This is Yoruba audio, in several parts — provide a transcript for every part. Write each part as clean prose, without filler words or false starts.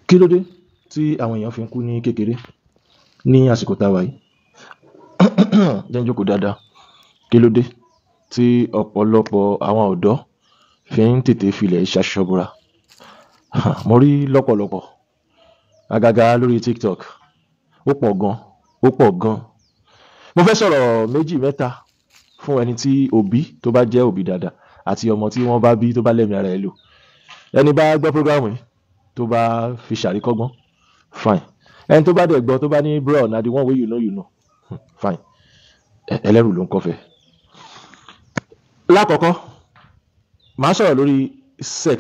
Kí ló dé tí àwọn èèyàn fi ń kú ní kékeré ní àsìkò tá a wà yìí? Jẹ́ n jókòó dáadáa. Kí ló dé tí ọ̀pọ̀lọpọ̀ àwọn ọ̀dọ́ fi ń tètè filẹ̀ ṣaṣọ bora? Mo rí lọ́pọ̀lọpọ̀, àgàgà lórí TikTok. Ó pọ̀ gan, ó pọ̀ gan. Mo fẹ́ sọ̀rọ̀ méjì mẹ́ta fún ẹni tí òbí tó bá jẹ́ òbí dáadáa àti ọmọ tí wọ́n bá bí tó bá lẹ́mìí ara ẹ̀ lò. Ẹni bá gbọ́ program yìí tó bá fi ṣàríkọ́gbọ́n, fine. Ẹni tó bá dẹ̀ gbọ́ tó bá ní bro na the one wey you know you know, fine. Ẹlẹ́rù ló ń kọ́fẹ́. Lákọ̀ọ́kọ́, màá sọ̀rọ̀ lórí sex.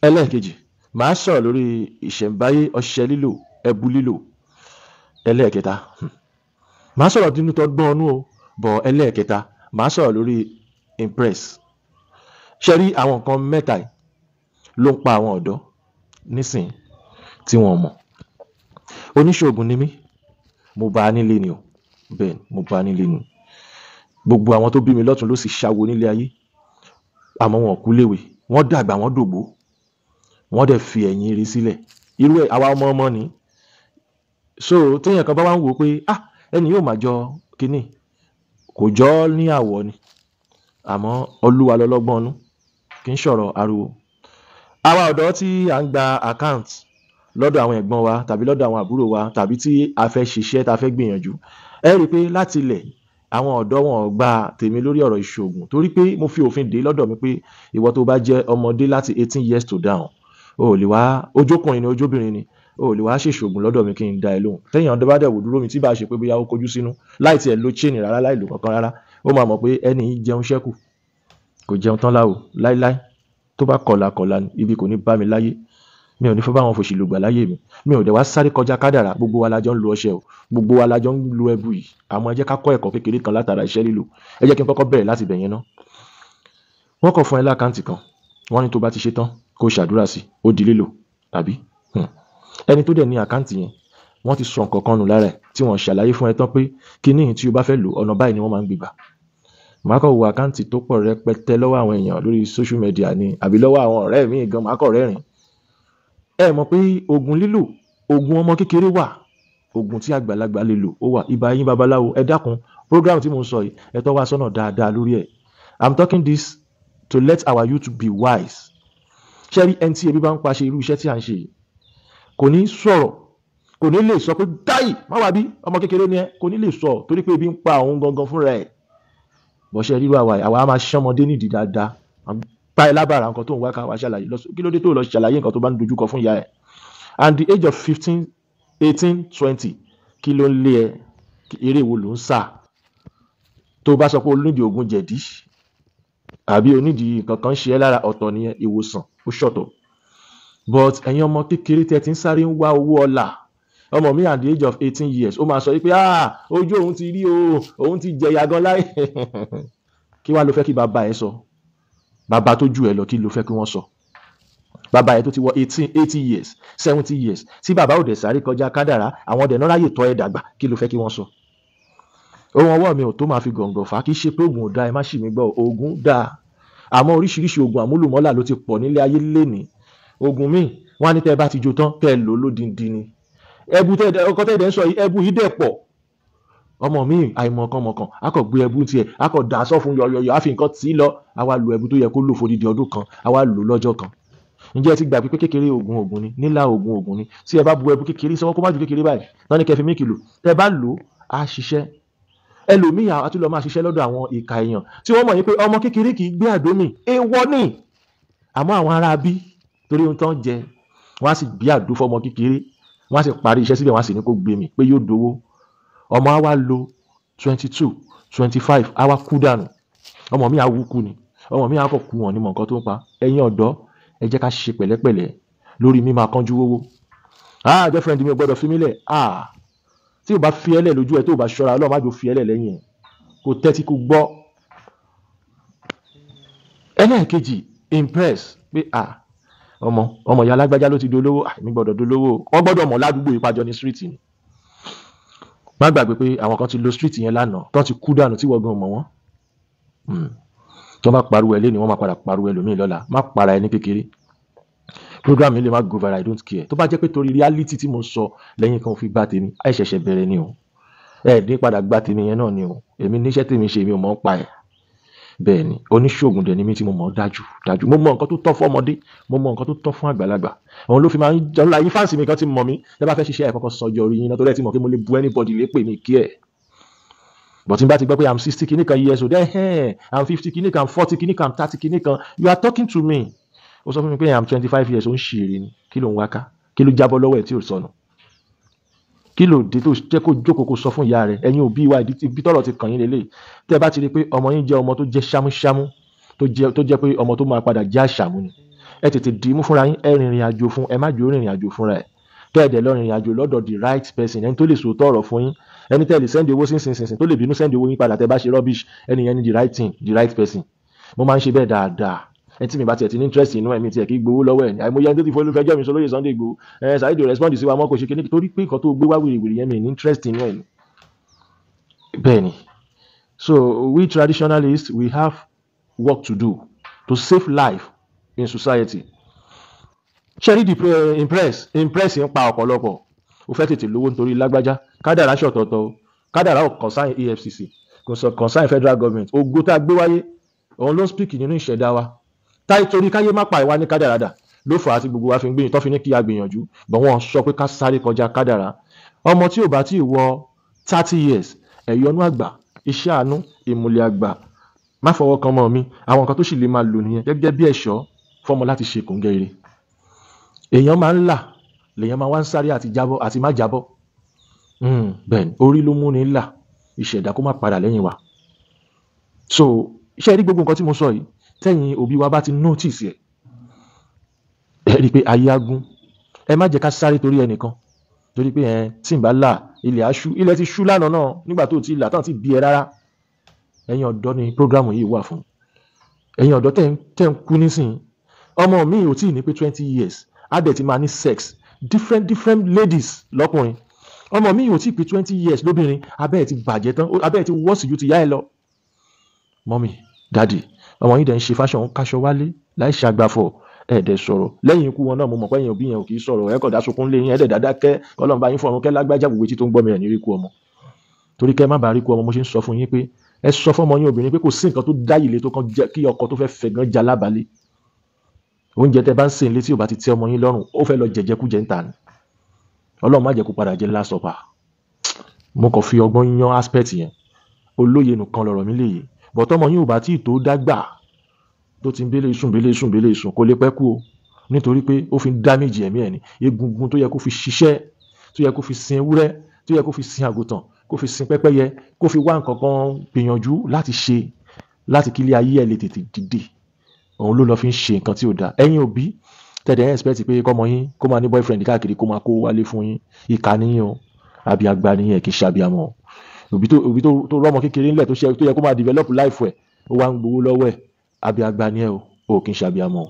Ẹlẹ́ẹ̀kejì, màá sọ̀rọ̀ lórí ìṣẹ̀ǹbáyé, ọṣẹ lílò, ẹbu lílò. Ẹlẹ́ẹ̀kẹta, màá sọ̀rọ̀ nínú tọgbọ́n ọnú o, bọ̀ ẹlẹ́ẹ̀kẹta, màá sọ̀rọ̀ lórí impress. Ṣé rí àwọn nǹkan mẹ́ta yìí ló ń pa àwọn ọ̀dọ́ nísìnyí tí wọ́n mọ̀. Oníṣègùn ni mí, mo bá a nílé ni o. Bẹ́ẹ̀ ni, mo bá a nílé ni. Gbogbo àwọn tó bí mi lọ́tùn ló sì ṣàwo nílé ayé. Àmọ́ wọn kú léwe, wọ́n dàgbà, wọ́n dògbó, wọ́n dẹ̀ fi ẹ̀yìn rí sílẹ̀. Irú ẹ̀ àwa ọmọ ọmọ ni. So téèyàn kan bá wá ń wò ó pé ah ẹni yóò máa jọ kínní, kò jọ ọ́ ní àwọ̀ ni. Àmọ́ Olúwa lọlọ́gbọ́n ọnú, kì í ṣọ̀rọ̀ ariwo. Àwa ọ̀dọ́ tí à ń gba account lọ́dọ̀ àwọn ẹ̀gbọ́n wa tàbí lọ́dọ̀ àwọn àbúrò wa tàbí tí a fẹ́ ṣiṣẹ́ ta fẹ́ gbìyànjú, ẹ rí i pé láti ilẹ̀ àwọn ọ̀dọ́ wọn ò gba tèmi lórí ọ̀rọ̀ ìṣòògùn, torí pé mo fi òfin dè lọ́dọ̀ mi pé ìwọ tó bá jẹ́ ọmọdé láti 18 years to down, o ò lè wá, ojókùnrin ni ojóbìnrin ni, o ò lè wá ṣèṣòògùn lọ́dọ̀ mi kí n da ẹ lóhùn. Téèyàn bá dẹ̀ wò dúró mi tí bá ṣe pé bóyá ó kojú sínú láì tiẹ̀ lo chain rárá, láì lò kankan rárá, ó máa mọ̀ pé ẹni yìí jẹun ṣẹ́kù, kò jẹun tán láwo láíláí. Tó bá kọlà kọlà ni, ibi kò ní bá mi láyé. Mi ò ní fẹ́ bá wọn fòṣì lògbà láyé mi. Mi ò dẹ̀ wá sáré kọjá kádàrá. Gbogbo wa la jọ ń lo ọṣẹ o, gbogbo wa la jọ ń lo ẹbu yìí. Àmọ́ ẹ jẹ́ ká kọ́ ẹ̀kọ́ kékeré kan látara iṣẹ́ lílò. Ẹ jẹ́ kí n kọ́kọ́ bẹ̀rẹ̀ láti bẹ̀ yẹn ná. Wọ́n kọ̀ fún ẹ l'account kan, wọ́n ní tó bá ti ṣe tán kó ṣàdúrà sí, ó di lílò tàbí ẹni tó dẹ̀ ní account yẹn, wọ́n ti sọ nǹkan kan nù lára ẹ̀ tí wọ́n ṣàlàyé fún ẹ tán pé kíní tí o bá fẹ́ lò, ọ̀nà báyìí ni wọ́n máa ń gbégbà. Màá kàn wo account tó pọ̀ rẹpẹtẹ lọ́wọ́ àwọn èèyàn lórí social media ni àbí lọ́wọ́ àwọn ọ̀rẹ́ mi gan, màá kàn rẹ́rìn. Ẹ mọ̀ pé oògùn lílò, oògùn ọmọ kékeré wà, oògùn tí àgbàlagbà lè lò ó wà. Ibà yín babaláwo, ẹ dákun, program tí mò ń sọ yìí, ẹ tọ́ wá sọ́nà dáadáa lórí ẹ̀. I'm talking this to let our youth be wise. Ṣé rí ẹni tí ebi bá ń pa ṣe irú iṣẹ́ tí à ń ṣe yìí, kò ní sọ̀rọ̀, kò ní lè sọ pé dáì má wà bí ọmọ kékeré ni ẹ, kò ní lè sọ torí pé ebi ń pa òun gangan fúnra ẹ̀. Bọ́sẹ̀ ríru àwa yìí, àwa á máa ṣánmọdé nídìí dáadáa, pa ẹ lábàrà nǹkan tó ń wá ká wá ṣàlàyé lọ. Kí ló dé tó lọ ṣàlàyé nǹkan tó bá ń dojúkọ fún ìyá ẹ? And the age of 15, 18, 20, kí ló ń lé ẹ? Eré wo ló ń sà tó bá sọ pé onídìí oògùn jẹ̀dí àbí onídìí nǹkan kan ṣe ẹ́ lára? Ọ̀tọ̀ nìyẹn, ìwòsàn ó ṣọ̀tọ̀. But ẹ̀yin ọmọ kékeré tẹ́ ti ń sáré ń wá owó ọlà, ọmọ mi at the age of 18 years, ó máa sọ wípé ah ojú òun ti rí o, òun ti jẹ̀yà gan láì. Kí wàá ló fẹ́ kí bàbá ẹ sọ? Bàbá tó jù ẹ lọ, kí ló fẹ́ kí wọ́n sọ? Bàbá ẹ tó ti wọ 18, 80 years, 70 years, tí bàbá ò dẹ̀ sáré kọjá kádàrá, àwọn ọ̀dẹ̀ náà ráyè tọ́ ẹ dàgbà, kí ló fẹ́ kí wọ́n sọ? Ohun ọwọ́ mi ò tó máa fi gọ̀ǹgọ̀ fà á. Kì í ṣe pé oògùn ò dáa, ẹ má ṣì mí gbọ́. Oògùn dáa, àmọ́ oríṣiríṣi oògùn àmúlùmọ́là ló ti pọ̀ nílé ayé lénìí. Oògùn míì, wọ́n á ní tẹ́ ẹ bá ti jó tán, kẹ́ ẹ lò ó lódindi ni. Ẹbu tẹ́ ọkọ tẹ́ ẹ dẹ̀ ń sọ yìí, ẹbu yìí dẹ̀ pọ̀. Ọmọ mi àìmọ̀kànmọ̀kàn á kàn gbé ẹbu tiẹ̀, á kàn dà sọ́fun yọ̀yọ̀yọ̀, á fi nǹkan tì í lọ, á wá lo ẹbu tó yẹ kó lò fódìdí ọdún kan, á wá lò lọ́jọ́ kan. Ǹjẹ́ ẹ ti gbà pé kékeré oògùn oògùn ni, nílà oògùn oògùn ni? Tí ẹ bá bu ẹbu kékeré sọ́wọ́, kó má ju kékeré báyìí tán ní kẹ́ fi mílìkì lò, tẹ́ bá lò ó, á ṣiṣẹ́. Ẹlòmíì á tún lọ máa ṣiṣẹ́ lọ́dọ̀ àwọn ìka èèyàn tí wọ́n mọ̀ yín pé ọmọ kékeré kì í gbé àdó mì, èèwọ̀ ni. Àmọ́ àwọn ará bí torí ohun tó ń jẹ, wọ́n á sì gbé àdó fọmọ kékeré, wọ́n á sì parí iṣẹ́ síbẹ̀, wọ́n á sì ní kó gbé mì pé yóò dowó. Ọmọ á wá lo 22, 25, á wá kú dànù. Ọmọ mi á wú kú ni, ọmọ mi á kọ̀ kú, wọn ní mọ̀ nǹkan tó ń pa. Ẹ̀yin ọ̀dọ́, ẹ jẹ́ ká ṣe pẹ̀lẹ́pẹ̀lẹ́ lórí mímáa kánjú wówó. Ah, girlfriend mi ò gbọ́dọ̀ fi mí lẹ̀. Ah, tí o bá fi ẹ́ lẹ̀ lójú ẹ, tó o bá ṣọ́ra, Ọlọ́run má jò fi ẹ́ lẹ̀ lẹ́yìn ẹ̀. Kò tẹ́tí kó gbọ́. Ẹlẹ́ẹ̀kejì, impress, pé ah ọmọ ọmọ ìyá alágbájá ló ti dolówó, ah èmi gbọ́dọ̀ dolówó. Wọ́n gbọ́dọ̀ mọ̀ ládùúgbò, ìpàjọ ní street ni. Má gbàgbé pé àwọn kan ti lo street yẹn lánàá tán ti kú dànù tí wọ́n gan mọ̀ wọ́n. Tí wọ́n bá pariwo ẹ lé ní, wọ́n máa padà pariwo ẹlòmíì lọ́la. Má para ẹ ní kékeré. Program mi lè má go viral, I don't care. Tó bá jẹ́ pé torí reality tí mo sọ lẹ́yìn kan fi gbá tèmi, ẹ ṣẹ̀ṣẹ̀ bẹ̀rẹ̀ ni o. Ẹ ní padà gbá tèmi yẹn náà ni o. Èmi níṣẹ́ tèmi ṣe, mi ò mọ̀ ń pa ẹ̀. Bẹ́ẹ̀ ni, oníṣègùn dẹ̀ ni mí tí mo mọ̀ dájú dájú. Mo mọ nǹkan tó tọ́ fún ọmọdé, mo mọ nǹkan tó tọ́ fún àgbàlagbà. Òun ló fi máa ń jọ láyé fans mi kan ti mọ̀ mí. Tẹ́ bá fẹ́ ṣiṣẹ́, ẹ̀ kọ́kọ́ sọjọ́ orí yín náà, torí ẹ ti mọ̀ pé mo lè bu anybody lépè mi kí ẹ̀. But tí n bá ti gbọ́ pé I'm 60 kìíní kan years old, I'm 50 kìíní kan, I'm 40 kìíní kan, I'm 30 kìíní kan, you are talking to me. Ó sọ fún mi pé I'm 25 years, ó ń ṣe èrè ni. Kí ló ń wá ká? Kí ló jábọ́ lọ́wọ́ ẹ̀ tí ò sọnù? Kí ló dé tó jẹ́ kó jókòó kó sọ fún ìyá rẹ̀? Ẹ̀yin òbí wa, ìdí ibi tọ́rọ̀ ti kàn yín lélẹ̀. Tẹ́ ẹ bá ti rí i pé ọmọ yín jẹ́ ọmọ tó jẹ́ ṣámúṣámú, tó jẹ́ pé ọmọ tó máa padà jẹ́ àṣàmú ni, ẹ tètè dì í mú fúnra yín. Ẹ rìnrìn àjò fún, ẹ má jò rìnrìn àjò fúnra ẹ̀. Tẹ́ ẹ dẹ̀ lọ rìnrìn àjò lọ́dọ̀ the right person, ẹni tó lè sòótọ́ ọ̀rọ̀ fún yín, ẹni tẹ́ ẹ lè send owó sínsìnsìn, tó lè bínú send owó yín padà tẹ́ bá ṣe rubbish, ẹni yẹn ni the right thing, the right person. Mo máa ń ṣe bẹ́ẹ̀ dáadáa. Ẹni tí mi bá tiẹ̀ ti ní interest inú ẹ̀mí tiẹ̀ kí gbowó lọ́wọ́ ẹ̀ ní. Àìmọye ẹni tó ti fọlú fẹjọ́ mi sọ lóye Sunday Igboho, ẹ Saheed ò respond sí wa mọ́, kò ṣe kíní, torí pé nǹkan tó gbé wá wèrèwèrè yẹn, mi ní interest inú ẹ̀ ni. Bẹ́ẹ̀ ni. So we traditionalists, we have work to do to save life in society. Ṣẹ́rí, the impress ń pa ọ̀pọ̀lọpọ̀. Ó fẹ́ tètè lówó nítorí lágbájá. Kádàrá ṣọ̀tọ̀ọ̀tọ̀ o. Kádàrá ò concern EFCC, kò sọ concern federal government. Ògo tá a gbé wáyé, òun ló ń speak nínú ìṣẹ̀dá wa. Táyé torí káyé má pa ìwà ní kádàrá dà ló fà á tí gbogbo wa fi ń gbìyànjú, tó fi ní kí a gbìyànjú bọ̀. Wọ́n sọ pé ká sáré kọjá kádàrá. Ọmọ tí ò bá tí ì wọ 30 years, ẹ̀yọ́nú àgbà, iṣẹ́ àánú, ìmùlẹ̀ àgbà, má fọwọ́ kan mọ́ mi, àwọn nǹkan tó sì lè máa lò nìyẹn gẹ́gẹ́ bí ẹ̀ṣọ́ fọ́mọ láti ṣe kòńgẹ́ ire. Èèyàn máa ń là, lèèyàn máa wá ń sáré àti jábọ́ àti má jábọ́. Bẹ́ẹ̀ ni, orí ló mú ni là, ìṣẹ̀dá kó má padà lẹ́yìn wa. So ṣé ẹ rí gbogbo nǹkan tí mo sọ yìí, tẹ́yìn òbí wa bá ti notice ẹ̀, ẹ rí i pé ayé á gún. Ẹ má jẹ́ ká sáré torí ẹnìkan, torí pé ẹ tí ń bá là, ilẹ̀ á ṣú. Ilẹ̀ ti ṣú lánàá náà nígbà tó ti là tán ti bí ẹ rárá. Ẹ̀yin ọ̀dọ́ ni program yìí wà fún. Ẹ̀yin ọ̀dọ́ tẹ́ ń kú nísìnyí, ọmọ mi ò tí ì ní pé 20 years, á dẹ̀ ti máa ní sex different different ladies lọ́kùnrin. Ọmọ mi ò tí ì pé 20 years lóbìnrin, abẹ́ ẹ̀ ti bàjẹ́ tán, abẹ́ ẹ̀ ti wọ́ọ̀sì ju ti yá ẹ lọ. Mummy, daddy, ọmọ yìí dẹ̀ ń ṣe fashion, ń káṣọ wálé láì ṣàgbàfọ̀, ẹ̀ dẹ̀ sọ̀rọ̀ lẹ́yìn ikú wọn náà. Mo mọ̀ pé ẹ̀yin òbí yẹn ò kì í sọ̀rọ̀, ẹ̀ kọ̀dá sunkún lé yín, ẹ̀ dẹ̀ dáadáa kẹ́ Ọlọ́run bá yín fọ̀run kẹ́ lágbájá. Gbogbo etí tó ń gbọ́ mi, ẹ̀ ní rí ikú ọmọ. Torí kẹ́ má bàa rí ikú ọmọ, mo ṣe ń sọ fún yín pé ẹ sọ fọ́mọ yín obìnrin pé kò sí nǹkan tó dá ìlé tó kàn jẹ́ kí ọkọ tó fẹ́ fẹ́ gan já lábàálẹ̀. Oúnjẹ tẹ bá ń sè ní létí ò bá ti tẹ́ ọmọ yín lọ́rùn, ó fẹ́ lọ jẹjẹkújẹ ń ta ni. Ọlọ́run má jẹ́ kó padà jẹ́ last supper. Mo kàn fi ọgbọ́n yan aspect yẹn, olóye nìkan lọ̀rọ̀ mi lè yé. But ọmọ yín ò bá tí ì tó dágbà, tó ti ń bélé sùn, bélé sùn, bélé sùn, kò lè pẹ́ kú o, nítorí pé ó fi ń damage ẹ̀mí ẹ̀ ní. Egungun tó yẹ kó fi ṣiṣẹ́, tó yẹ kó fi sin ewúrẹ́, tó yẹ kó fi sin àgùntàn, kó fi sin pẹ́pẹ́yẹ, kó fi wá nǹkan kan gbìyànjú láti ṣe láti kílé ayé ẹ̀ lè tètè dìde, òun ló lọ fi ń ṣe nǹkan tí ò dáa. Ẹ̀yin òbí tẹ̀dẹ̀ ẹ̀ expect pé kọ́mọ yín kó máa ní boyfriend káàkiri, kó máa kó wálé fún yín, ìkà níyìn o, àbí àgbà níyìn, ẹ̀ kì í ṣe àbíamọ. Òbí tó rọ́mọ kékeré ńlẹ̀ tó ṣe tó yẹ kó máa develop life ẹ̀, ó wá ń gbowó lọ́wọ́ ẹ̀, àbí àgbà ni ẹ o, ò kì í ṣe àbíamọ o.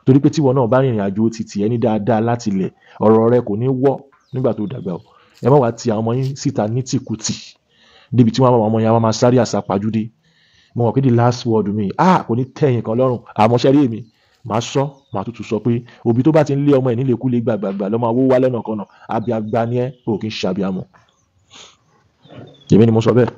Torí pé tíwọ náà bá rìnrìn àjò títì ẹni dáadáa láti ilẹ̀, ọ̀rọ̀ rẹ kò ní wọ́ nígbà tó dàgbà o. Ẹ má wá ti àwọn ọmọ yín síta ní tìkùtì débi tí wọ́n àwọn ọmọ yẹn á máa sáré àsápajúdé. Mo mọ̀ pé the last word mi, ah, kò ní tẹ̀yìn kan lọ́rùn, àmọ́ ṣẹ́rí èmi màá sọ, màá tútù sọ pé òbí tó bá ti ń lé ọmọ ẹ̀ nílẹ̀kúlẹ̀ gbàgbàgbà lọ́mọ owó wá lọ́nà kan náà, àbí àgbà ni ẹ́, ò kì í ṣe àbíamọ. Èmi ni mo sọ bẹ́ẹ̀.